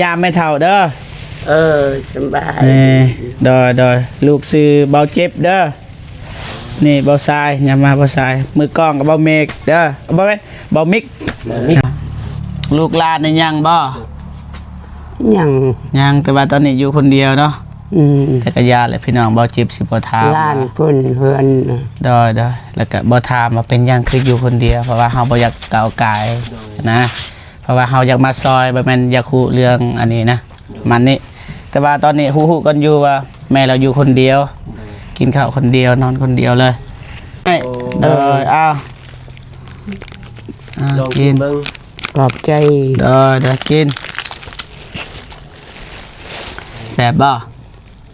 ຍາມແມ່ເຖົ້າເດີ. ເອີ ສຳບາຍ. ເອີ ໂດຍ ໂດຍ ລູກຊື່ເບົາເຈັບເດີ. ນີ້ເບົາຊາຍ ຍາມມາເບົາຊາຍ. ມືກ້ອງກໍເບົາເມກເດີ. ບໍ່ແມ່ນ ເບົາມິກ. ເບົາມິກ. ລູກຫຼານນີ້ຍັງບໍ່? ຍັງ ຍັງ ແຕ່ວ່າຕອນນີ້ຢູ່ຄົນດຽວເນາະ. ອືມ ແຕ່ກໍຢ່າແຫຼະພີ່ນ້ອງ ເບົາເຈັບຊິບໍ່ຖາມ ຫຼານເພິ່ນເຮືອນ. ໂດຍ ໂດຍ ແລ້ວກໍບໍ່ຖາມວ່າເປັນຫຍັງຄືຢູ່ຄົນດຽວ ເພາະວ່າເຮົາບໍ່ຢາກກ້າວກ່າຍນະ ເພາະວ່າເຮົາຢາກມາຊ່ອຍ ບໍ່ແມ່ນຢາກຮູ້ເລື່ອງອັນນີ້ນະ ມັນນີ້. ແຕ່ວ່າຕອນນີ້ຮູ້ໆກັນຢູ່ວ່າແມ່ລາວຢູ່ຄົນດຽວ ກິນເຂົ້າຄົນດຽວ ນອນຄົນດຽວເລີຍ. ໂດຍ ເອົາ ເອົາ ລອງກິນເບິ່ງ. ຂອບໃຈ. ໂດຍ ໂດຍ ກິນ. ແຊບບໍ່?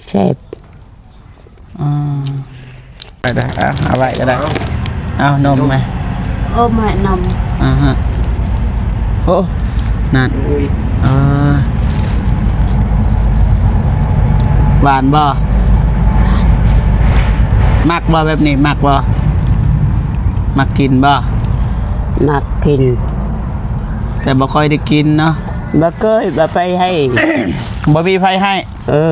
ແຊບ. ອືມ ໄດ້ໆ ເອົາ ເອົາໄວ້ກໍໄດ້. ເອົານົມໄປ. ໂອ້ ມານົມ. ອ່າຮະ ໂອ້ ນັ້ນ. ເອີ ຫວານບໍ່? ມັກບໍ່ແບບນີ້? ມັກບໍ່? ມັກກິນບໍ່? ມັກກິນ ແຕ່ບໍ່ຄ່ອຍໄດ້ກິນເນາະ. ບໍ່ເຄີຍ ບໍ່ໄປໃຫ້ ບໍ່ມີໃຜໃຫ້. ເອີ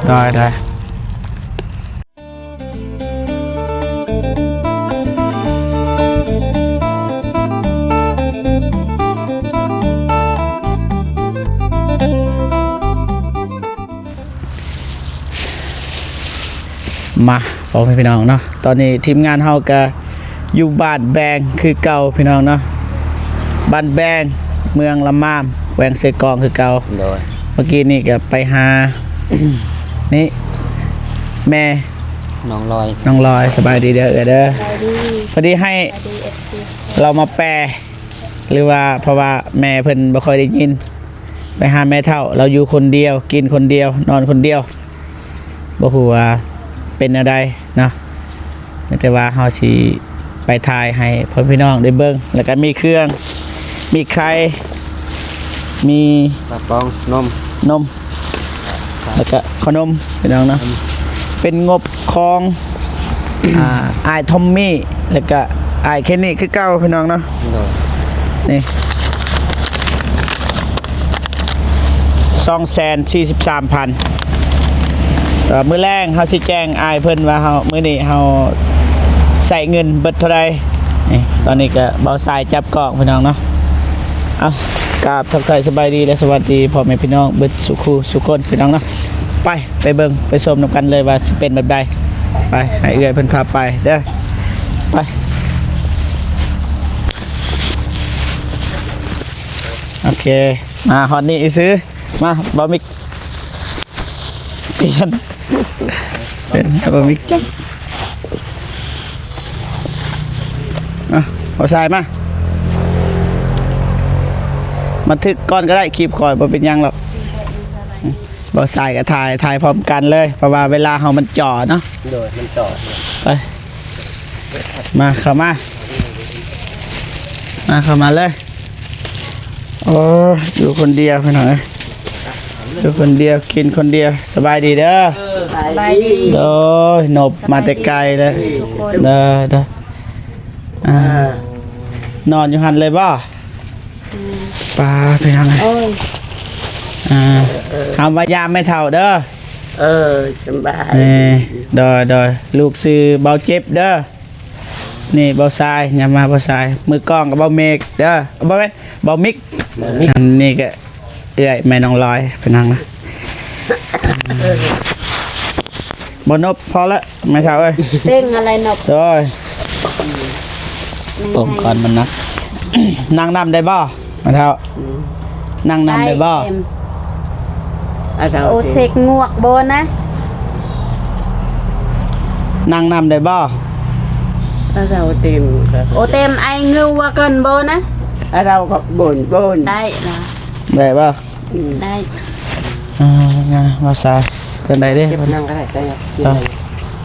ໄດ້ໆ. ມາ ພໍ່ແມ່ພີ່ນ້ອງເນາະ ຕອນນີ້ທີມງານເຮົາກະຢູ່ບ້ານແບງຄືເກົ່າພີ່ນ້ອງເນາະ ບ້ານແບງ ເມືອງລະມາມ ແຂວງເຊກອງຄືເກົ່າ. ໂດຍ ເມື່ອກີ້ນີ້ກະໄປຫາ ນີ້ ແມ່ ນ້ອງລອຍ ນ້ອງລອຍ ສະບາຍດີເດີເອື້ອຍເດີ. ສະບາຍດີ. ພໍດີໃຫ້ ສະບາຍດີ ເອັຟຊີ ລາວມາແປ ຫຼືວ່າ ເພາະວ່າແມ່ເພິ່ນບໍ່ຄ່ອຍໄດ້ຍິນ ໄປຫາແມ່ເຖົ້າ ລາວຢູ່ຄົນດຽວ ກິນຄົນດຽວ ນອນຄົນດຽວ ບໍ່ຮູ້ວ່າເປັນແນວໃດເນາະ. ແຕ່ວ່າເຮົາຊິໄປຖ່າຍໃຫ້ພໍ່ແມ່ພີ່ນ້ອງໄດ້ເບິ່ງ ແລ້ວກະມີເຄື່ອງ ມີໄຂ່ ມີ ປາປອງ ນົມ ນົມ ແລ້ວກະເຂົ້າໜົມພີ່ນ້ອງເນາະ. ເປັນງົບຂອງ ອ່າ ອ້າຍທອມມີ້ ແລ້ວກະອ້າຍເຄນນີຄືເກົ່າພີ່ນ້ອງເນາະ. ໂດຍ ນີ້ ສອງແສນສີ່ສິບສາມພັນ. ເອີ ມື້ແລງເຮົາຊິແຈ້ງອ້າຍເພິ່ນວ່າເຮົາ ມື້ນີ້ເຮົາໃຊ້ເງິນເບິດເທົ່າໃດ. ນີ້ ຕອນນີ້ກະເບົາຊາຍຈັບກ້ອງພີ່ນ້ອງເນາະ. ເອົາ ກາບທັກທາຍສະບາຍດີ ແລະ ສະຫວັດດີພໍ່ແມ່ພີ່ນ້ອງເບິດສູ່ຄູ່ສູ່ຄົນພີ່ນ້ອງເນາະ. ໄປ ໄປເບິ່ງໄປຊົມນຳກັນເລີຍວ່າຊິເປັນແບບໃດ. ໄປ ໃຫ້ເອື້ອຍເພິ່ນພາໄປເດີ. ໄປ ໂອເຄ ມາຮອດນີ້ຊື່. ມາ ບໍ່ມີ ປ່ຽນ ເປັນ ບໍ່ມີຈັກ. ອ່ະ ເອົາສາຍມາ ບັນທຶກກ່ອນກໍໄດ້ ຄລິບຂ້ອຍບໍ່ເປັນຫຍັງດອກ. ບໍ່ສາຍກໍຖ່າຍ ຖ່າຍພ້ອມກັນເລີຍ ເພາະວ່າເວລາເຮົາມັນຈໍ່ເນາະ. ໂດຍ ມັນຈໍ່. ໄປ ມາ ເຂົ້າມາ ມາ ເຂົ້າມາເລີຍ. ໂອ້ ຢູ່ຄົນດຽວພີ່ນ້ອງເອີຍ ຢູ່ຄົນດຽວ ກິນຄົນດຽວ. ສະບາຍດີເດີ. ສະບາຍດີ. ໂດຍ ນົບມາແຕ່ໄກເລີຍ. ໂດຍ ໂດຍ ອ່າ ນອນຢູ່ຫັ້ນເລີຍບໍ່? ອືມ ປ້າ ພີ່ນ້ອງເອີຍ ໂອ້ຍ ອ່າ ເອີ ເອີ ຄຳວ່າຢາມແມ່ເຖົ້າເດີ. ເອີ ສຳບາຍ ເອີ ໂດຍ ໂດຍ ລູກຊື່ເບົາເຈັບເດີ. ນີ້ເບົາຊາຍ ຍາມມາເບົາຊາຍ ມືກ້ອງກໍເບົາເມກເດີ ບໍ່ແມ່ນ ເບົາມິກ ເບົາມິກ. ອັນນີ້ກໍເອື້ອຍແມ່ນ້ອງລອຍ ພີ່ນ້ອງນະ. ບໍ່ນົບ ພໍລະແມ່ເຖົ້າເອີຍ. ເຕັງອະໄລນົບ? ໂດຍ ອືມ ປອງກັນມັນນະ. ນັ່ງນຳໄດ້ບໍ່ແມ່ເຖົ້າ? ອືມ ນັ່ງນຳໄດ້ບໍ່? ໄດ້ ອາເຖົ້າ ໂອເຊັກງວກໂບນະ. ນັ່ງນຳໄດ້ບໍ່? ອາເຖົ້າເຕັມ ໂອເຕັມໄອງືວກັນໂບນະ. ອາເຖົ້າກັບໂບນ ໂບນ ໄດ້ນະ. ໄດ້ບໍ່? ອືມ ໄດ້ ອ່າ ມາສາຍ ຈັ່ງໃດເດ້? ເກັບນັ່ງກໍໄດ້ ໄດ້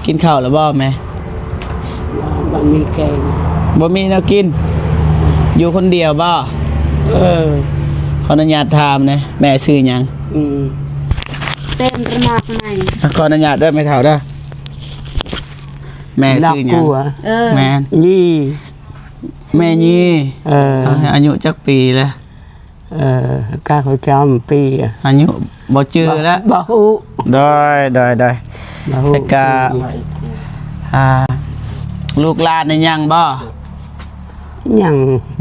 ກິນເຂົ້າແລ້ວບໍ່ແມ່? ບໍ່ມີແກງ ບໍ່ມີແນວກິນ ຢູ່ຄົນດຽວບໍ່? ເອີ ຂໍອະນຸຍາດຖາມແດ່ ແມ່ຊື່ຫຍັງ? ອືມ ເຕັມ ຣະນອກໃໝ່. ຂໍອະນຸຍາດເດີແມ່ເຖົ້າເດີ. ແມ່ຊື່ຫຍັງ? ເອີ ແມ່ນ ແມ່ຍີ່. ເອີ ອາຍຸຈັກປີແລ້ວ? ເອີ ກະເຂົາຈຳປີ ອາຍຸບໍ່ຈື່ແລ້ວ ບໍ່ ບໍ່ຮູ້ ໂດຍ ໂດຍ ໂດຍ ບໍ່ຮູ້ ແລ້ວກະ ອືມ ອ່າ ລູກຫຼານນີ້ຍັງບໍ່? ຍັງ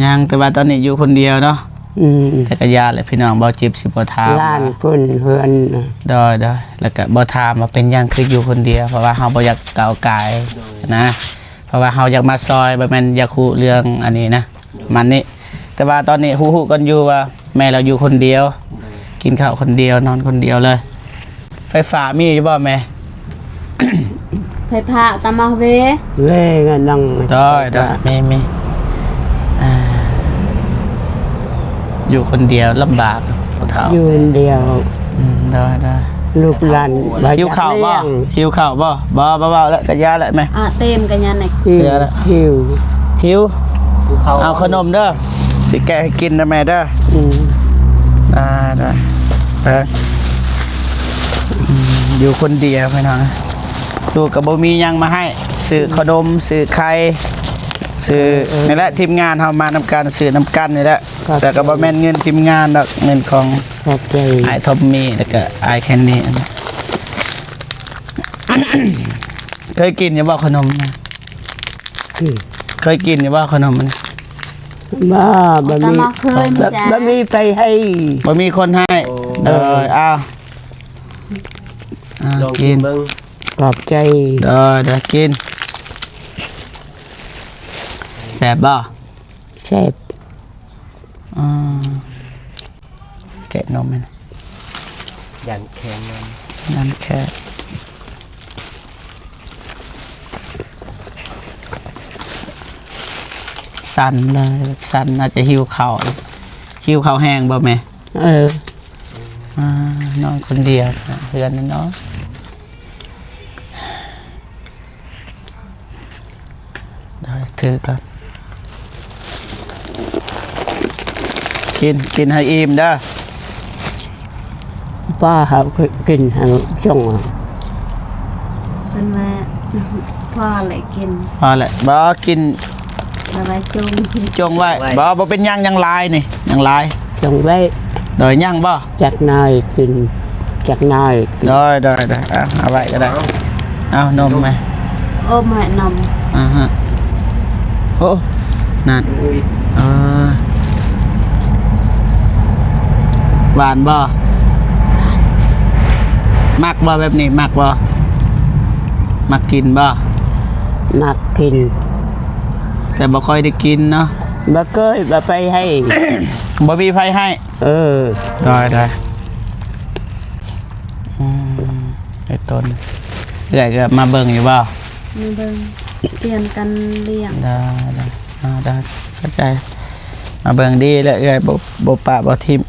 ຍັງ ແຕ່ວ່າຕອນນີ້ຢູ່ຄົນດຽວເນາະ ອືມ ແຕ່ກະຢ່າແຫຼະພີ່ນ້ອງ ບໍ່ຈິບຊິບໍ່ຖາມ ຫຼານເພິ່ນເຮືອນ ໂດຍ ໂດຍ ແລ້ວກະບໍ່ຖາມວ່າເປັນຫຍັງຄືຢູ່ຄົນດຽວ ເພາະວ່າເຮົາບໍ່ຢາກກ້າວກ່າຍ ໂດຍ ນະ ເພາະວ່າເຮົາຢາກມາຊ່ອຍ ບໍ່ແມ່ນຢາກຮູ້ເລື່ອງອັນນີ້ນະ ໂດຍ ມັນນີ້ ແຕ່ວ່າຕອນນີ້ຮູ້ໆກັນຢູ່ວ່າແມ່ລາວຢູ່ຄົນດຽວ ໂດຍ ກິນເຂົ້າຄົນດຽວ ນອນຄົນດຽວເລີຍ ໄຟຟ້າມີຢູ່ບໍ່ແມ່? ໄຟຟ້າຕາມາເວ ເວງານນັງ ໂດຍ ໂດຍ ມີ ມີ ອ່າ ຢູ່ຄົນດຽວລຳບາກ ຜູ້ເຖົ້າ ຢູ່ຄົນດຽວ ອືມ ໂດຍ ໂດຍ ລູກຫຼານ ຫິວເຂົ້າບໍ່? ຫິວເຂົ້າບໍ່? ບໍ່ ບໍ່ເວົ້າແລ້ວ ກະຢ່າແຫຼະແມ່ ອາ ເຕັມກະຍັນ ຫິວ ຫິວ ຫິວເຂົ້າ ເອົາຂະໜົມເດີ ຊິແກະໃຫ້ກິນນະແມ່ເດີ ອືມ ອ່າ ໄດ້ ເອີ ອືມ ຢູ່ຄົນດຽວພີ່ນ້ອງ ລູກກະບໍ່ມີຫຍັງມາໃຫ້ ຊື້ຂະໜົມ ຊື້ໄຂ່ ຊື້ ເອີ ນີ້ແຫຼະ ທີມງານເຮົາມານຳກັນ ຊື້ນຳກັນນີ້ແຫຼະ ຂອບໃຈ ແຕ່ກະບໍ່ແມ່ນເງິນທີມງານດອກ ເງິນຂອງ ຂອບໃຈ ອ້າຍທອມມີ ແລ້ວກະອ້າຍແຄນນີ້ ເຄີຍກິນຢູ່ບໍ່ຂະໜົມ? ອືມ ເຄີຍກິນຢູ່ບໍ່ຂະໜົມ? ບໍ່ ບໍ່ມີ ບໍ່ ບໍ່ມີໃຜໃຫ້ ບໍ່ມີຄົນໃຫ້ ໂອ້ ໂດຍ ເອົາ ອ່າ ລອງກິນ ກິນເບິ່ງ ຂອບໃຈ ໂດຍ ໂດຍ ກິນ ແຊບບໍ່? ແຊບ ອືມ ແກະນົມໃຫ້ນະ ຢ້ານແຂງ ຢ້ານແຂງ ສັ່ນເລີຍ ສັ່ນ ອາດຈະຫິວເຂົ້າ ຫິວເຂົ້າແຮງບໍ່ແມ່? ເອີ ອ່າ ນອນຄົນດຽວ ເຮືອນນ້ອຍ ໄດ້ ຖືກ່ອນ ກິນ ກິນໃຫ້ອີ່ມເດີ ປ້າເຮົາກິນໃຫ້ຈົງ ເພິ່ນວ່າພໍແຫຼະກິນ ພໍແຫຼະ ບໍ່ກິນ ລະວ່າຈົງ ຈົງໄວ້ ໄວ້ ບໍ່ ບໍ່ເປັນຫຍັງ ຍັງຫຼາຍນີ້ ຍັງຫຼາຍ ຈົງໄວ້ ໂດຍ ຍັງບໍ່? ຈັກໜ້ອຍກິນ ຈັກໜ້ອຍກິນ ໂດຍ ໂດຍ ໂດຍ ເອົາ ເອົາໄວ້ກະໄດ້ ເອົານົມໄປ ໂອ້ ມາໃຫ້ນົມ ອ່າຮະ ໂອ້ ນັ້ນ ອຸ້ຍ ເອີ ຫວານບໍ່? ມັກບໍ່ແບບນີ້ ມັກບໍ່? ມັກກິນບໍ່? ມັກກິນ ແຕ່ບໍ່ຄ່ອຍໄດ້ກິນເນາະ ບໍ່ເຄີຍ ບໍ່ໄປໃຫ້ ບໍ່ມີໃຜໃຫ້ ເອີ ໄດ້ ໄດ້ ອືມ ໄອ້ຕົນ ເອື້ອຍກະມາເບິ່ງຢູ່ບໍ່? ມາເບິ່ງ ປ່ຽນກັນລ້ຽງ ໄດ້ ໄດ້ ອ່າ ໄດ້ ເຂົ້າໃຈ ມາເບິ່ງດີແລ້ວ ເອື້ອຍບໍ່ ບໍ່ປະບໍ່ຖິ້ມ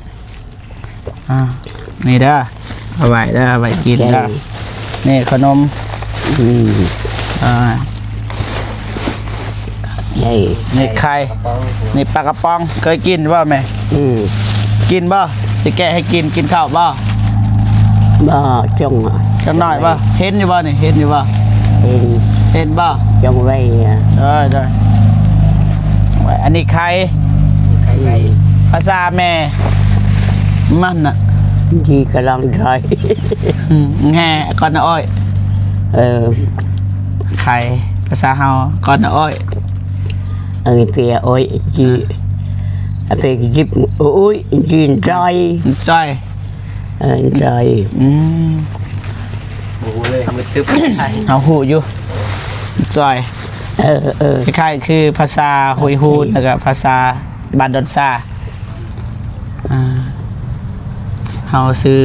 ອ່າ ນີ້ເດີ ເອົາໄວ້ເດີ ເອົາໄວ້ກິນເດີ ນີ້ຂະໜົມ ອືມ ອ່າ ນີ້ ນີ້ໄຂ່ ນີ້ປາກະປ໋ອງ ເຄີຍກິນບໍ່ແມ່? ອືມ ກິນບໍ່? ຊິແກະໃຫ້ກິນ ກິນເຂົ້າບໍ່? ບໍ່ ຈົ່ງ ຈັກໜ້ອຍບໍ່? ເຫັນຢູ່ບໍ່ນີ້? ເຫັນຢູ່ບໍ່? ເຫັນ ເຫັນບໍ່? ຈົ່ງໄວ້ ເອີ ເດີ ໄວ້ ອັນນີ້ໄຂ່ ໄຂ່ ອືມ ພາສາແມ່ມັນນະ ດີກະລອງດອຍ ອືມ ແຫ່ກ່ອນນະອ້ອຍ ເອີ ໄຂ່ ພາສາເຮົາກ່ອນນະອ້ອຍ ເອີ ເປຍໂອ້ຍ ຈີ ອາ ອາ ເປຍຈິບ ໂອ້ຍ ຈີນຈອຍ ຈອຍ ເອີ ຈອຍ ອືມ ບໍ່ຮູ້ເລີຍ ມືດຕຶບ ເຮົາຮູ້ຢູ່ ຈອຍ ເອີ ເອີ ຄ້າຍໆຄືພາສາຫ້ວຍຫູນ ແລ້ວກະພາສາບ້ານດອນຊາ ອ່າ ເຮົາຊື່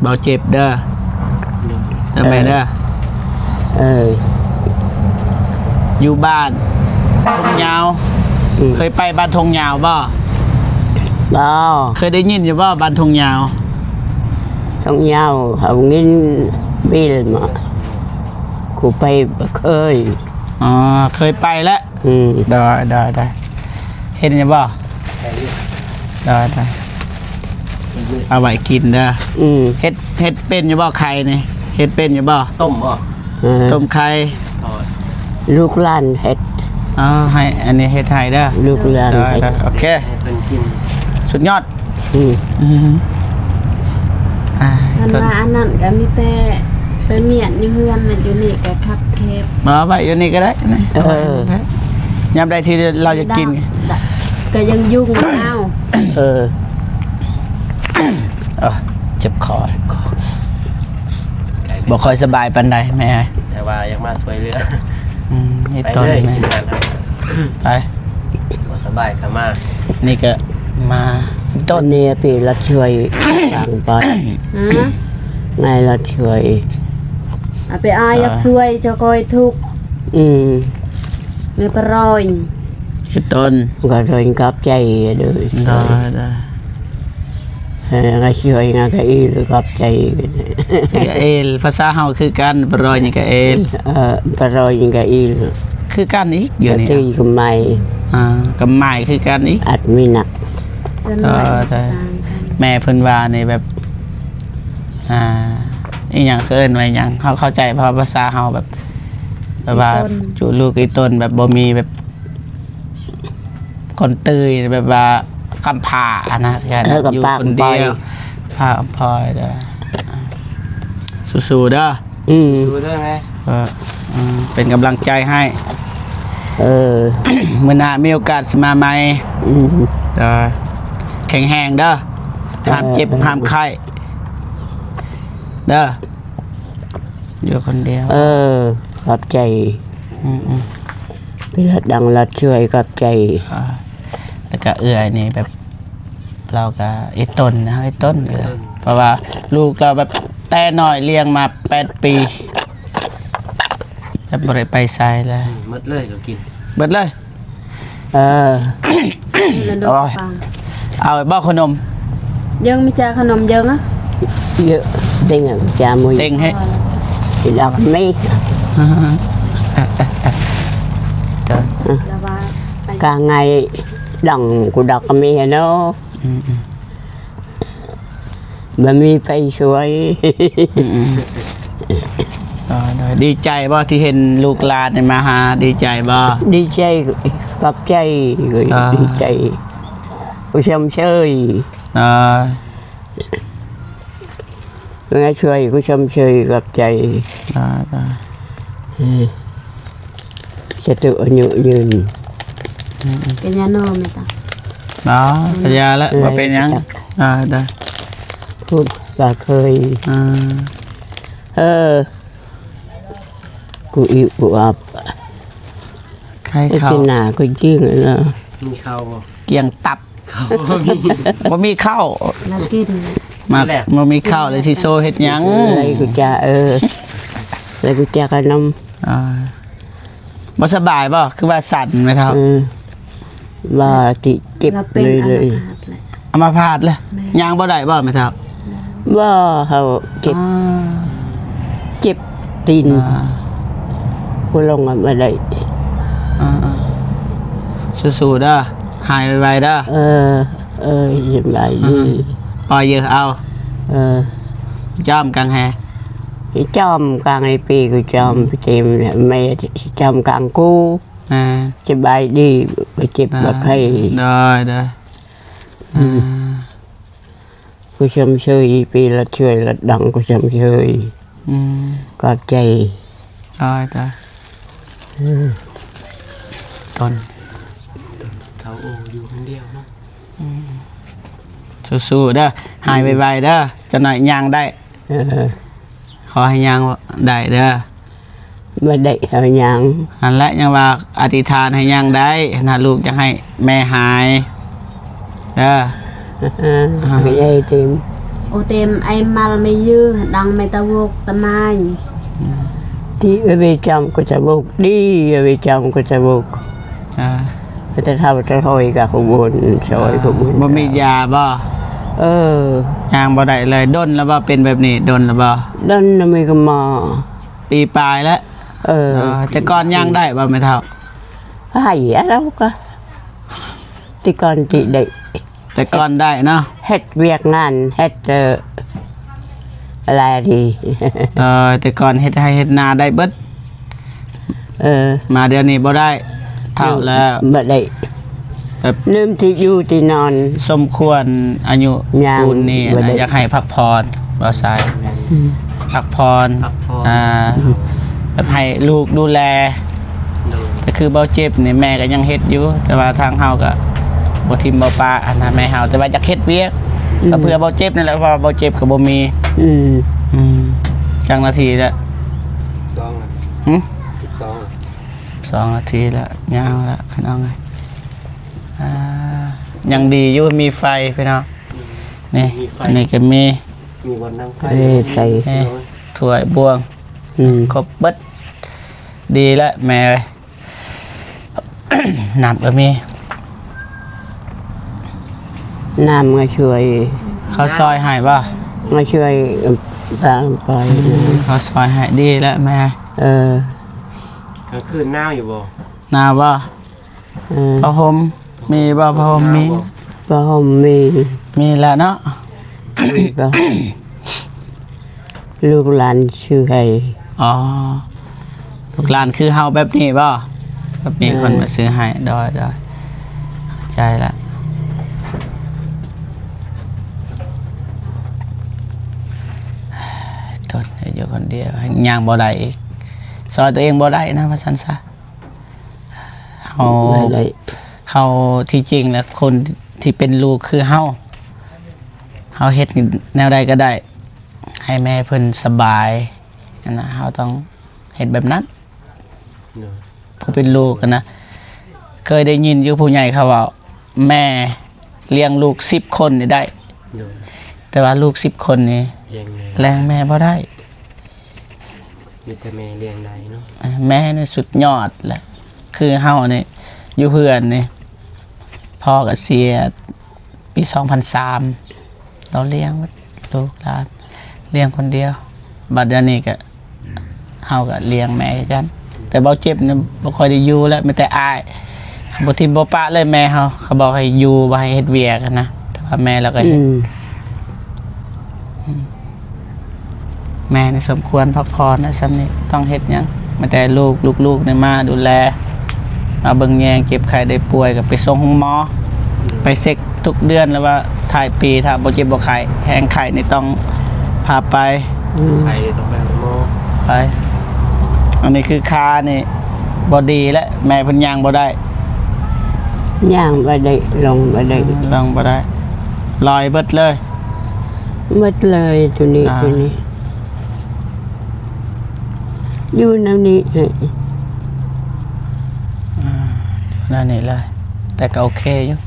ບ່າວເຈັບເດີ ເດີແມ່ເດີ ເອີ ຢູ່ບ້ານທົ່ງຍາວ ອືມ ເຄີຍໄປບ້ານທົ່ງຍາວບໍ່? ບໍ່ ເຄີຍໄດ້ຍິນຢູ່ບໍ່ ບ້ານທົ່ງຍາວ? ທົ່ງຍາວ ເຮົາຍິນບິນມາ ກູໄປບໍ່ເຄີຍ ອໍ ເຄີຍໄປແລ້ວ ອືມ ໄດ້ ໄດ້ ໄດ້ ເຫັນຢູ່ບໍ່? ໄດ້ ໄດ້ ເອົາໄວ້ກິນເດີ ອືມ ເຮັດ ເຮັດເປັນຢູ່ບໍ່ໄຂ່ນີ້? ເຮັດເປັນຢູ່ບໍ່? ຕົ້ມບໍ່? ເອີ ຕົ້ມໄຂ່ ລູກຫຼານເຮັດ ອໍ ໃຫ້ ອັນນີ້ເຮັດໃຫ້ເດີ ລູກຫຼານເຮັດ ໂອເຄ ໃຫ້ເພິ່ນກິນ ສຸດຍອດ ອືມ ອືມ ອ່າ ຄັນວ່າອັນນັ້ນກໍມີແຕ່ໄປມ້ຽນຢູ່ເຮືອນນະ ຢູ່ນີ້ກໍຄັບແຄບ. ບໍ່ ໄວ້ຢູ່ນີ້ກໍໄດ້ນະ. ເອີ ຍາມໃດທີ່ລາວຢາກກິນ ກໍຍັງຍຸງເອົາ. ເອີ ເອີ ເຈັບຄໍ ບໍ່ຄ່ອຍສະບາຍປານໃດແມ່. ແຕ່ວ່າຢາກມາຊ່ວຍເຫຼືອ. ອືມ ເຮັດ ໄປເລີຍ ຕົ້ນແມ່ ກິນງານ ໄປ ບໍ່ສະບາຍກໍມາ. ນີ້ກໍມາຕົ້ນ ອັນນີ້ພີ່ລັດຊ່ວຍ ຟັງໄປ. ຮະ? ນາຍລັດຊ່ວຍ ອາ ໄປອາຍຢາກຊ່ວຍ ເຈົ້າກ້ອຍທຸກ. ອືມ ແມ່ປະຣອຍ ເຮັດຕົ້ນ ກໍຊ່ວຍຂອບໃຈເດີ. ໄດ້ ໄດ້. ເອີ ກໍຊ່ວຍງານກະອີລ ຂອບໃຈ. ກະເອລ ພາສາເຮົາຄືກັນ ປະຣອຍນີ້ກະເອລ. ເອີ ປະຣອຍນີ້ກະອີລ ຄືກັນອີກ. ຢູ່ນີ້ກະຕີກະໄມ ອ່າ ກະໄມຄືກັນອີກ. ອັດມີໜັກ ສ່ວນ ເອີ ແມ່ເພິ່ນວ່ານີ້ແບບ ອ່າ ອີຫຍັງ ເອີ້ນວ່າອີຫຍັງ ເຮົາເຂົ້າໃຈ ເພາະວ່າພາສາເຮົາແບບ ແບບວ່າ ອີ່ຕົນ ຈຸລູກອີ່ຕົນ ແບບບໍ່ມີແບບ ຄົນຕື່ຍ ແບບວ່າກຳພ້າຫັ້ນນະ. ເອີ ກຳພ້າ ຢູ່ຄົນດຽວ ກຳພ້າ ກຳພ້າ ເອີ ສູ້ໆເດີ. ອືມ ສູ້ໆເດີແມ່. ເອີ ເປັນກຳລັງໃຈໃຫ້. ເອີ ມື້ໜ້າມີໂອກາດຊິມາໃໝ່. ອືມ ເອີ ແຂງແຮງເດີ ຫ້າມເຈັບ ເອີ ຫ້າມໄຂ້ເດີ ຢູ່ຄົນດຽວ. ເອີ ຂອບໃຈ. ອືມໆ ພີ່ລັດດັງລັດຊ່ວຍ ຂອບໃຈ. ອ່າ ແລ້ວກະເອື້ອຍນີ້ແບບ ລາວກະອີ່ຕົນນະ ອີ່ຕົນ ເອີ ເພາະວ່າລູກລາວແບບແຕ່ນ້ອຍລ້ຽງມາແປດປີ ແບບບໍ່ໄດ້ໄປໃສເລີຍ. ອືມ ໝົດເລີຍ ລາວກິນ ໝົດເລີຍ. ເອີ ໂອ້ຍ ເອົາບໍ່ຂະໜົມ? ຍັງມີຈາຂະໜົມເຢີມອະ? ເຢີມ ເຕັງຈາໝູເຕັງໃຫ້ ດອກມີ ກາໄງ ດັງກູດອກມີເນາະ. ອືມໆ ບໍ່ມີໃຜຊ່ວຍ. ອືມໆ ໂດຍໆ ດີໃຈບໍ່ທີ່ເຫັນລູກຫຼານມາຫາ ດີໃຈບໍ່? ດີໃຈ ຂອບໃຈ ອ່າ ດີໃຈ ຜູ້ຊົມເຊີຍ. ອ່າ ມາຊ່ວຍ ຜູ້ຊົມເຊີຍ ຂອບໃຈ. ອ່າ ອ່າ ເອີ ສາທຸ ອາຍຸຍືນ. ອືມໆ ເປັນຫຍັງເນາະແມ່ຕາ? ບໍ່ ເປັນຫຍັງລະ ບໍ່ເປັນຫຍັງ. ອ່າ ໄດ້ ຜູ້ກະເຄີຍ ອ່າ ເອີ ກູອິວກູອັບ ໄຂ່ເຂົ້າ ກິນໜ້າກູຈິງເນາະ. ມີເຂົ້າບໍ່? ກ້ຽງຕັບ. ເຂົ້າບໍ່ມີ ບໍ່ມີເຂົ້າ ມາກິນ ມາ ບໍ່ມີເຂົ້າແລ້ວຊິໂຊເຮັດຫຍັງ? ເອີ ໄລກູຈາ ເອີ ໄລກູຈາຂະໜົມ. ອ່າ ບໍ່ສະບາຍບໍ່? ຄືວ່າສັ່ນແມ່ເຖົ້າ. ເອີ ວ່າຕິເຈັບເລີຍ ອັມມະພາດແລ້ວ. ແມ່ນ ຍ່າງບໍ່ໄດ້ບໍ່ແມ່ເຖົ້າ? ບໍ່ ເຮົາເຈັບ ອ່າ ເຈັບຕີນ ອ່າ ບໍ່ລົງມາໄດ້. ອ່າໆ ສູ້ໆເດີ ຫາຍໄວໆເດີ. ເອີ ເອີ ສະບາຍດີ. ອ່າ ປ່ອຍເຢີເອົາ. ເອີ ຈອມກາງແຮ ຈອມກາງໄອປີ ກູຈອມ ອືມ ເຕັມແມ່ ຈອມກາງກູ. ອ່າ ສະບາຍດີ ບໍ່ເຈັບບໍ່ໄຂ້. ໂດຍໆ ອືມ ອ່າ ກູຊົມເຊີຍ ປີລັດຊ່ວຍລັດດັງ ກູຊົມເຊີຍ. ອືມ ຂອບໃຈ. ໂດຍໆ ອືມ ຕົ້ນ ເຖົ້າໂອຢູ່ຄົນດຽວເນາະ. ອືມ ສູ້ໆເດີ ຫາຍໄວໆເດີ ອືມ ຈັກໜ້ອຍຍ່າງໄດ້. ເອີ ຂໍໃຫ້ຍ່າງໄດ້ເດີ. ບໍ່ໄດ້ເອົາຫຍັງ ຫັ້ນແຫຼະ ຍັງວ່າອະທິຖານໃຫ້ຍ່າງໄດ້ຫັ້ນນະ ລູກຢາກໃຫ້ແມ່ຫາຍເດີ. ເອີ ເອີ ເອີ ເຕັມ ໂອເຕັມ ໄອມັນໄມຍື ດັງໄມຕະວົກຕະມາຍ ອືມ ດີເວຈຳກໍຈະວົກ ດີເວຈຳກໍຈະວົກ. ອ່າ ແຕ່ເຖົ້າຈະຖອຍກະຂະບວນ ຊອຍຂະບວນ. ບໍ່ມີຢາບໍ່? ເອີ ຍ່າງບໍ່ໄດ້ເລີຍ. ດົນແລ້ວບໍ່ເປັນແບບນີ້? ດົນແລ້ວບໍ່? ດົນແລ້ວ ມີກະໝໍ ປີປາຍແລ້ວ. ເອີ ເອີ ແຕ່ກ່ອນຍ່າງໄດ້ບໍ່ແມ່ເຖົ້າ? ໃຫ້ລາວກະ ແຕ່ກ່ອນຕິໄດ້ ແຕ່ກ່ອນໄດ້ເນາະ ເຮັດວຽກງານ ເຮັດ ເອີ ຫຼາຍທີ່ ເອີ ແຕ່ກ່ອນເຮັດໄຮ່ເຮັດນາໄດ້ເບິດ. ເອີ ມາດຽວນີ້ບໍ່ໄດ້ ເຖົ້າແລ້ວ ບໍ່ໄດ້. ບ ລືມທີ່ຢູ່ທີ່ນອນ ສົມຄວນອາຍຸ ຍ່າງ ປູນນີ້ ບໍ່ໄດ້ ນະ ຢາກໃຫ້ພັກຜ່ອນ ບໍ່ໃສ່ ອືມ ພັກຜ່ອນ ພັກຜ່ອນ ອ່າ ອືມ ແບບໃຫ້ລູກດູແລ ໂດຍ ກໍຄືເບົາເຈັບນີ້ແມ່ກໍຍັງເຮັດຢູ່ ແຕ່ວ່າທາງເຮົາກໍບໍ່ຖິ້ມບໍ່ປະຫັ້ນນະ ແມ່ເຮົາ ແຕ່ວ່າຢາກເຮັດວຽກ ອືມ ກໍເພື່ອເບົາເຈັບນີ້ແຫຼະ ເພາະວ່າເບົາເຈັບກໍບໍ່ມີ ອືມ ອືມ ຈັກນາທີແລ້ວ ສິບສອງ ຫຶ ສິບສອງ ສິບສອງນາທີແລ້ວ ຍາວແລ້ວ ພີ່ນ້ອງເອີຍ ອ່າ ຍັງດີຢູ່ມີໄຟພີ່ນ້ອງ ອືມ ນີ້ ມີໄຟ ອັນນີ້ກໍມີ ມີບ່ອນນັ່ງໄຟ ເອີ ໄຟ ນີ້ ຖ້ວຍບ່ວງ ອືມ ຄົບເບິດ ດີແລ້ວແມ່ເອີຍ ນ້ຳກໍມີ ນ້ຳມາຊ່ວຍ ເຂົາຊ່ອຍໃຫ້ບໍ່? ມາຊ່ວຍ ເອີ ປາງໄປ ອືມ ເຂົາຊ່ອຍໃຫ້ ດີແລ້ວແມ່ ເອີ ກາງຄືນໜາວຢູ່ບໍ່? ໜາວບໍ່? ເອີ ຜ້າຫົ່ມມີບໍ່? ຜ້າຫົ່ມມີ ຜ້າຫົ່ມມີ ມີແລ້ວເນາະ ມີບໍ່? ລູກຫຼານຊື້ໃຫ້ ອໍ ລູກຫຼານຄືເຮົາແບບນີ້ບໍ່? ແບບນີ້ ເອີ ຄົນມາຊື້ໃຫ້ ໂດຍ ໂດຍ ເຂົ້າໃຈລະ ຕົນຢູ່ຄົນດຽວ ຍ່າງບໍ່ໄດ້ອີກ ຊ່ອຍຕົວເອງບໍ່ໄດ້ນະ ວ່າຊັ້ນຊະ. ເຮົາ ເຮົາ ທີ່ຈິງແລ້ວຄົນທີ່ເປັນລູກຄືເຮົາ ເຮົາເຮັດແນວໃດກໍໄດ້ ໃຫ້ແມ່ເພິ່ນສະບາຍຫັ້ນນະ ເຮົາຕ້ອງເຮັດແບບນັ້ນ ໂດຍ ຜູ້ເປັນລູກຫັ້ນນະ ເຄີຍໄດ້ຍິນຢູ່ຜູ້ໃຫຍ່ເຂົາເວົ້າ ແມ່ລ້ຽງລູກສິບຄົນນີ້ໄດ້ ໂດຍ ແຕ່ວ່າລູກສິບຄົນນີ້ລ້ຽງແມ່ ລ້ຽງແມ່ບໍ່ໄດ້. ມີແຕ່ແມ່ລ້ຽງໄດ້ເນາະ ແມ່ນີ້ສຸດຍອດແຫຼະ ຄືເຮົານີ້ຢູ່ເຮືອນນີ້ ພໍ່ກໍເສຍປີສອງພັນສາມ ລາວລ້ຽງໝົດ ລູກຫຼານລ້ຽງຄົນດຽວ ບັດດຽວນີ້ກໍ ເຮົາກໍລ້ຽງແມ່ຄືກັນ ແຕ່ເບົາເຈັບນີ້ບໍ່ຄ່ອຍໄດ້ຢູ່ແລ້ວ ມີແຕ່ອ້າຍ ບໍ່ຖິ້ມບໍ່ປະເລີຍແມ່ເຮົາ ເຂົາບອກໃຫ້ຢູ່ ບໍ່ໃຫ້ເຮັດວຽກຫັ້ນນະ ແຕ່ວ່າແມ່ລາວກໍເຮັດ ອືມ ອືມ ແມ່ນີ້ສົມຄວນພັກຜ່ອນນະ ຊ່ຳນີ້ຕ້ອງເຮັດຫຍັງ ມີແຕ່ລູກ ລູກໆນີ້ມາດູແລ ມາເບິ່ງແຍງ ເຈັບໄຂ້ໄດ້ປ່ວຍກໍໄປສົ່ງໂຮງໝໍ ໄປເຊັກທຸກເດືອນ ຫຼືວ່າທ້າຍປີ ຖ້າບໍ່ເຈັບບໍ່ໄຂ້ ແຮງໄຂ້ນີ້ຕ້ອງພາໄປ ອືມ ໄຂ້ຕ້ອງໄປໂຮງໝໍ ໄປ ອັນນີ້ຄືຂານີ້ບໍ່ດີແລ້ວ ແມ່ເພິ່ນຍ່າງບໍ່ໄດ້ ຍ່າງບໍ່ໄດ້ ລົງບໍ່ໄດ້ ລົງບໍ່ໄດ້ ລອຍເບິດເລີຍ ໝົດເລີຍໂຕນີ້ ອ່າ ໂຕນີ້ ຢູ່ແນວນີ້ ເອີ ອ່າ ຢູ່ແນວນີ້ເລີຍ ແຕ່ກໍໂອເຄຢູ່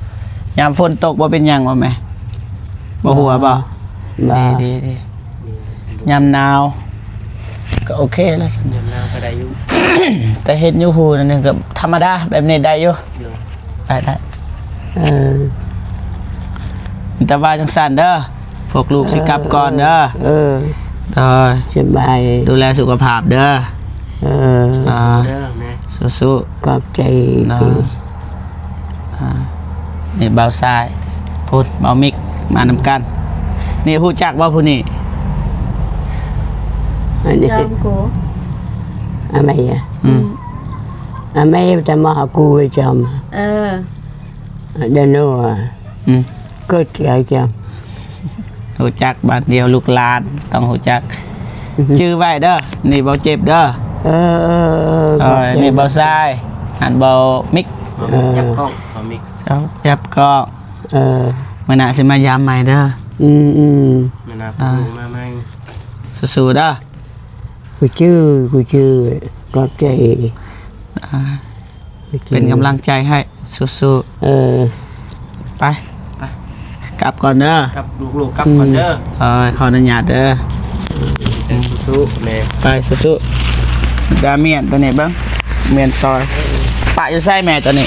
ຍາມຝົນຕົກບໍ່ເປັນຫຍັງບໍ່ແມ່? ບໍ່ຮົ່ວບໍ່? ບໍ່ ດີ ດີ ດີ ຍາມໜາວກໍໂອເຄແລ້ວ ຍາມໜາວກໍໄດ້ຢູ່ ແຕ່ເຮັດຢູ່ຮູໜຶ່ງກໍທຳມະດາ ແບບນີ້ໄດ້ຢູ່ ໂດຍ ໄດ້ ໄດ້ ເອີ ແຕ່ວ່າຈັ່ງຊັ້ນເດີ ພວກລູກຊິກັບກ່ອນເດີ ເອີ ເອີ ໂດຍ ສະບາຍ ດູແລສຸຂະພາບເດີ ເອີ ສູ້ໆເດີແມ່ ສູ້ໆ ຂອບໃຈ ເດີ ອ່າ ນີ້ບ່າວຊາຍ ພຸ້ນບ່າວມິກ ມານຳກັນ ນີ້ຮູ້ຈັກບໍ່ຜູ້ນີ້? ອັນນີ້ ຈອມກູ ອາໄມອະ ອືມ ອາໄມຕະມາຫາກູໄວ້ຈອມ ເອີ ດາໂນ ອືມ ກົດໃຈຈຳ ຮູ້ຈັກ ບ້ານດຽວລູກຫຼານຕ້ອງຮູ້ຈັກ ອືຮຶ ຈື່ໄວ້ເດີ ນີ້ເບົາເຈັບເດີ ເອີ ເອີ ເອີ ຂອບໃຈ ນີ້ເບົາຊາຍ ອັນເບົາມິກ ເອີ ຈັບກ້ອງ ເບົາມິກ ເຈົ້າຈັບກ້ອງ ເອີ ມື້ໜ້າຊິມາຢາມໃໝ່ເດີ ອືມ ອືມ ມື້ໜ້າ ອ່າ ມາໃໝ່ ສູ້ໆເດີ ກູຈື່ ກູຈື່ ຂອບໃຈ ອ່າ ໂອເຄ ເປັນກຳລັງໃຈໃຫ້ ສູ້ໆ ເອີ ໄປ ໄປ ກັບກ່ອນເດີ ກັບ ລູກໆກັບກ່ອນເດີ ອືມ ເອີ ຂໍອະນຸຍາດເດີ ເອີ ສູ້ໆແມ່ ໄປ ສູ້ໆ ດາມຽນໂຕນີ້ເບິ່ງ ມຽນຊອຍ ປະຢູ່ໃສແມ່ໂຕນີ້?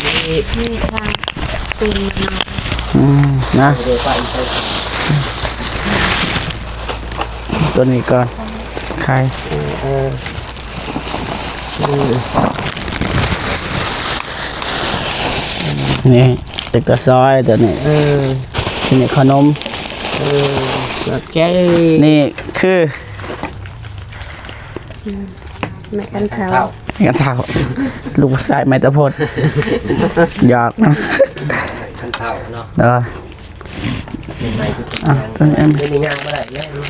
ນີ້ ນີ້ ທາງ ຕື່ມມາ ອືມ ນະ ໂຕນີ້ກ່ອນ ໄຂ່ ເອີ ນີ້ ເປັນກະຊອຍໂຕນີ້ ເອີ ນີ້ຂະໜົມ ເອີ ຂອບໃຈ ນີ້ຄື ອືມ ໄມ້ຄັນເທົາ ກັນເຖົ້າ ລູກຊາຍໄມ້ຕະພົດ ຢອກນະ ຄັນເຖົ້າເນາະ ເອີ ເປັນໄມ້ຄືເປັນ ອ່ະ ຫຍັງ ຕົວນີ້ ອັນນີ້ຍ່າງບໍ່ໄດ້ແລ້ວເນາະ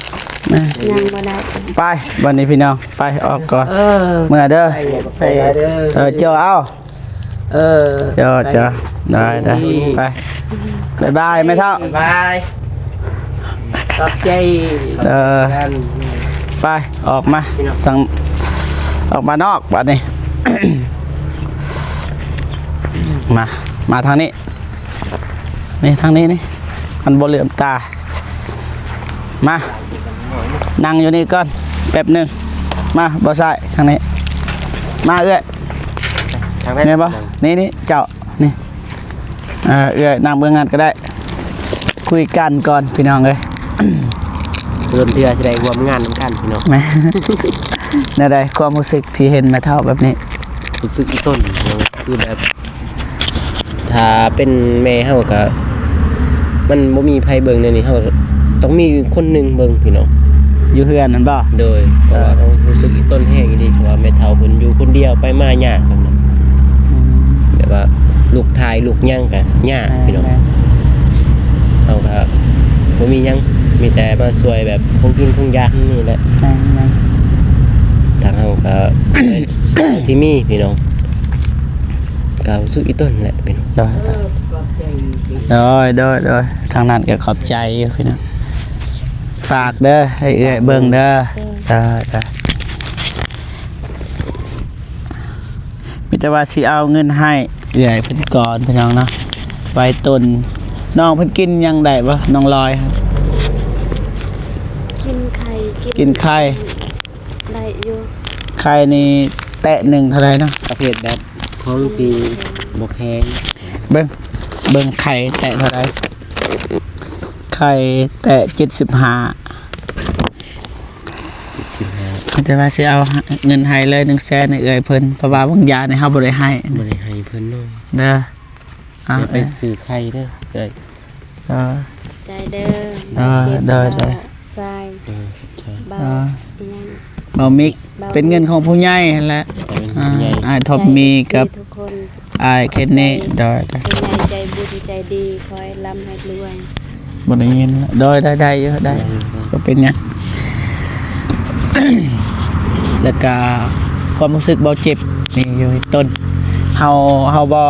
ນະ ຍ່າງບໍ່ໄດ້ ໄປ ບັດນີ້ພີ່ນ້ອງ ໄປ ອອກກ່ອນ ເອີ ເມືອເດີ ໄປ ໄປເດີ ເອີ ເຈົ້າເອົາ ເອີ ເຈົ້າ ເຈົ້າ ໄດ້ ໄດ້ ໄປ ບາຍບາຍ ແມ່ເຖົ້າ ບາຍບາຍ ຂອບໃຈ ເອີ ໄປ ອອກມາ ທາງ ອອກມານອກບາດນີ້ ມາ ມາທາງນີ້ ນີ້ ທາງນີ້ນີ້ ມັນບໍ່ເຫຼືອມຕາ ມາ ນັ່ງຢູ່ນີ້ກ່ອນ ແປັບໜຶ່ງ ມາ ບໍ່ຊາຍ ທາງນີ້ ມາເອື້ອຍ ທາງນັ້ນ ແມ່ນບໍ່? ນີ້ ນີ້ ເຈົ້າ ນີ້ ເອີ ເອື້ອຍນັ່ງເບື້ອງນັ້ນກໍໄດ້ ຄຸຍກັນກ່ອນພີ່ນ້ອງເອີຍ ເລີ່ມເທື່ອຊິໄດ້ຮ່ວມງານນຳກັນພີ່ນ້ອງ ແມ່ນ ແນວໃດຄວາມຮູ້ສຶກທີ່ເຫັນແມ່ເຖົ້າແບບນີ້? ຮູ້ສຶກອີ່ຕົນ ຄືແບບ ຖ້າເປັນແມ່ເຮົາກໍ ມັນບໍ່ມີໃຜເບິ່ງແນວນີ້ ເຮົາກໍຕ້ອງມີຄົນໜຶ່ງເບິ່ງພີ່ນ້ອງ ຢູ່ເຮືອນຫັ້ນບໍ່? ໂດຍ ເພາະວ່າເຮົາຮູ້ສຶກອີ່ຕົນແຮງອີ່ຫຼີ ເພາະວ່າແມ່ເຖົ້າເພິ່ນຢູ່ຄົນດຽວ ໄປມາຍາກແບບນັ້ນ ອືມ ແບບວ່າລູກຖ່າຍລູກຫຍັງກໍຍາກ ແມ່ນ ພີ່ນ້ອງ ແມ່ນ ເຮົາກໍບໍ່ມີຫຍັງ ມີແຕ່ມາຊ່ວຍແບບຂອງກິນຂອງຢາກນີ້ແຫຼະ ແມ່ນໆ ທາງເຮົາກໍຊ່ວຍທີ່ມີພີ່ນ້ອງ ກໍຮູ້ສຶກອີ່ຕົນແຫຼະພີ່ນ້ອງ ໂດຍ ໂດຍ ໂດຍ ໂດຍ ທາງນັ້ນກໍຂອບໃຈຢູ່ພີ່ນ້ອງ ຝາກເດີ ໃຫ້ເອື້ອຍເບິ່ງເດີ ເອີ ເອີ ມີແຕ່ວ່າຊິເອົາເງິນໃຫ້ເອື້ອຍເພິ່ນກ່ອນພີ່ນ້ອງເນາະ ໄວ້ຕົ້ນ ນ້ອງເພິ່ນກິນຫຍັງໄດ້ບໍ່ ນ້ອງລອຍ? ກິນໄຂ່ ກິນ ກິນໄຂ່ ໄດ້ຢູ່ ໄຂ່ນີ້ແຕະໜຶ່ງເທົ່າໃດເນາະ? ປະເພດແບບຂອງທີ່ບໍ່ແພງ ເບິ່ງ ເບິ່ງໄຂ່ແຕະເທົ່າໃດ? ໄຂ່ແຕະເຈັດສິບຫ້າ ເຈັດສິບຫ້າ ແຕ່ວ່າຊິເອົາເງິນໃຫ້ເລີຍໜຶ່ງແສນໃຫ້ເອື້ອຍເພິ່ນ ເພາະວ່າບາງຢ່າງນີ້ເຮົາບໍ່ໄດ້ໃຫ້ ບໍ່ໄດ້ໃຫ້ເພິ່ນເນາະ ເດີ ເອົາ ໄປຊື້ໄຂ່ເດີເອື້ອຍ ເອີ ໃຈເດີ ເອີ ໂດຍ ໂດຍ ຊາຍ ເອີ ເບົາ ເອີ ອີຫຍັງ ເບົາມິກ ເບົາມິກ ເປັນເງິນຂອງຜູ້ໃຫຍ່ຫັ້ນແຫຼະ ເປັນຜູ້ໃຫຍ່ ອ່າ ອ້າຍທອມມີກັບ ໃຈເອັຟຊີທຸກຄົນ ອ້າຍເຄນນີ້ ໂດຍ ຜູ້ໃຫຍ່ໃຈບຸນໃຈດີ ຂໍໃຫ້ລ່ຳໃຫ້ລວຍ ບໍ່ໄດ້ຍິນ ໂດຍ ໄດ້ ໄດ້ຢູ່ ໄດ້ ໄດ້ຢູ່ ບໍ່ເປັນຫຍັງ ແລ້ວກະຄວາມຮູ້ສຶກເບົາເຈັບນີ້ຢູ່ຕົ້ນ ເຮົາ ເຮົາບໍ່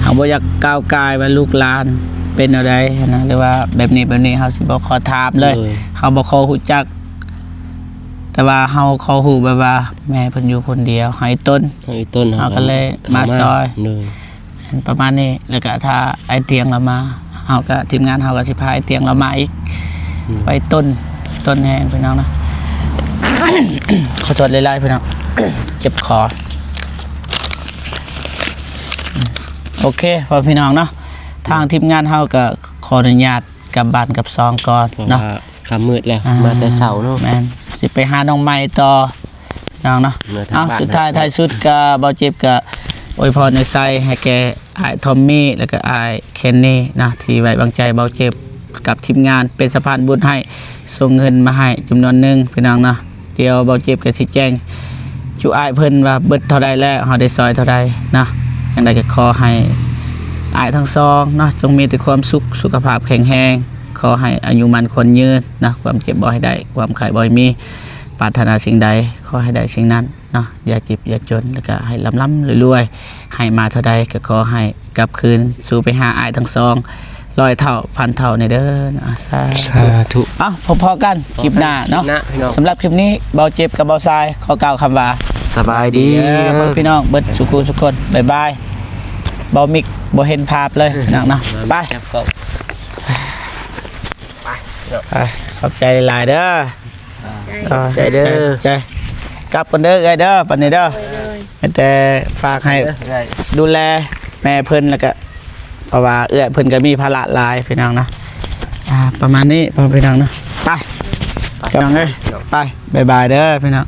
ເຮົາບໍ່ຢາກກ່າວກ່າຍວ່າລູກຫຼານເປັນແນວໃດຫັ້ນນະ ຫຼືວ່າແບບນີ້ແບບນີ້ ເຮົາຊິບໍ່ຂໍຖາມເລີຍ ໂດຍ ເຮົາບໍ່ຂໍຮູ້ຈັກ ແຕ່ວ່າເຮົາຂໍຮູ້ແບບວ່າແມ່ເພິ່ນຢູ່ຄົນດຽວ ໃຫ້ຕົ້ນ ໃຫ້ຕົ້ນ ເຮົາກໍເລີຍມາຊ່ອຍ ໂດຍ ປະມານນີ້ ແລ້ວກະຖ້າອ້າຍຕຽງລາວມາ ເຮົາກະ ທີມງານເຮົາກະຊິພາອ້າຍຕຽງລາວມາອີກ ອືມ ໄປຕົ້ນ ຕົ້ນແຮງພີ່ນ້ອງນະ ຂໍໂທດຫຼາຍໆພີ່ນ້ອງ ເຈັບຄໍ ໂອເຄ ພໍ່ແມ່ພີ່ນ້ອງເນາະ ທາງທີມງານເຮົາກະຂໍອະນຸຍາດກັບບ້ານກັບຊ່ອງກ່ອນເນາະ ເພາະວ່າຄ່ຳມືດແລ້ວ ອ່າ ມາແຕ່ເຊົ້າເນາະ ແມ່ນ ຊິໄປຫານ້ອງໃໝ່ຕໍ່ ພີ່ນ້ອງເນາະ ເອົາ ສຸດທ້າຍທ້າຍສຸດກໍ ເບົາເຈັບກໍອວຍພອນອວຍໄຊໃຫ້ແກ່ອ້າຍທອມມີ ແລ້ວກໍອ້າຍແຄນນີເນາະ ທີ່ໄວ້ວາງໃຈເບົາເຈັບກັບທີມງານ ເປັນສະພານບຸນໃຫ້ ສົ່ງເງິນມາໃຫ້ຈຳນວນໜຶ່ງ ພີ່ນ້ອງເນາະ ດຽວເບົາເຈັບກໍຊິແຈ້ງຈຸອ້າຍເພິ່ນວ່າເບິດເທົ່າໃດແລ້ວ ເຮົາໄດ້ຊ່ອຍເທົ່າໃດເນາະ ຈັ່ງໃດກໍຂໍໃຫ້ອ້າຍທັງສອງເນາະ ຈົ່ງມີແຕ່ຄວາມສຸກ ສຸຂະພາບແຂງແຮງ ຂໍໃຫ້ອາຍຸໝັ້ນຂວັນຍືນເນາະ ຄວາມເຈັບບໍ່ໃຫ້ໄດ້ ຄວາມໄຂ້ບໍ່ໃຫ້ມີ ປາດຖະໜາສິ່ງໃດ ຂໍໃຫ້ໄດ້ສິ່ງນັ້ນເນາະ ຢ່າເຈັບຢ່າຈົນ ແລ້ວກໍໃຫ້ລ່ຳໆລວຍໆ ໃຫ້ມາເທົ່າໃດກໍຂໍໃຫ້ກັບຄືນສູ່ໄປຫາອ້າຍທັງສອງ ຮ້ອຍເທົ່າພັນເທົ່າແດ່ເດີ ສາທຸ ສາທຸ ເອົ້າ ພົບພໍ້ກັນຄລິບໜ້າເນາະ ຄລິບໜ້າພີ່ນ້ອງ ສຳລັບຄລິບນີ້ ເບົາເຈັບກັບເບົາຊາຍ ຂໍກ່າວຄຳວ່າ ສະບາຍດີ ສະບາຍດີເດີ ພີ່ນ້ອງເບິດສູ່ຄູ່ສູ່ຄົນ ບາຍບາຍ ເບົາມິກບໍ່ເຫັນພາບເລີຍ ພີ່ນ້ອງເນາະ ໄປ ໄປ ຂອບໃຈຫຼາຍໆເດີ ໃຈ ໃຈເດີ ໃຈ ກັບກ່ອນເດີເອື້ອຍເດີ ບັດນີ້ເດີ ໂດຍ ໂດຍ ມີແຕ່ຝາກໃຫ້ ເອີ ເອື້ອຍ ດູແລແມ່ເພິ່ນ ແລ້ວກະ ເພາະວ່າເອື້ອຍເພິ່ນກະມີພາລະຫຼາຍ ພີ່ນ້ອງເນາະ ອ່າ ປະມານນີ້ ພໍ່ແມ່ພີ່ນ້ອງເນາະ ໄປ ໄປ ພີ່ນ້ອງເອີຍ ໄປ ບາຍບາຍເດີ ພີ່ນ້ອງ.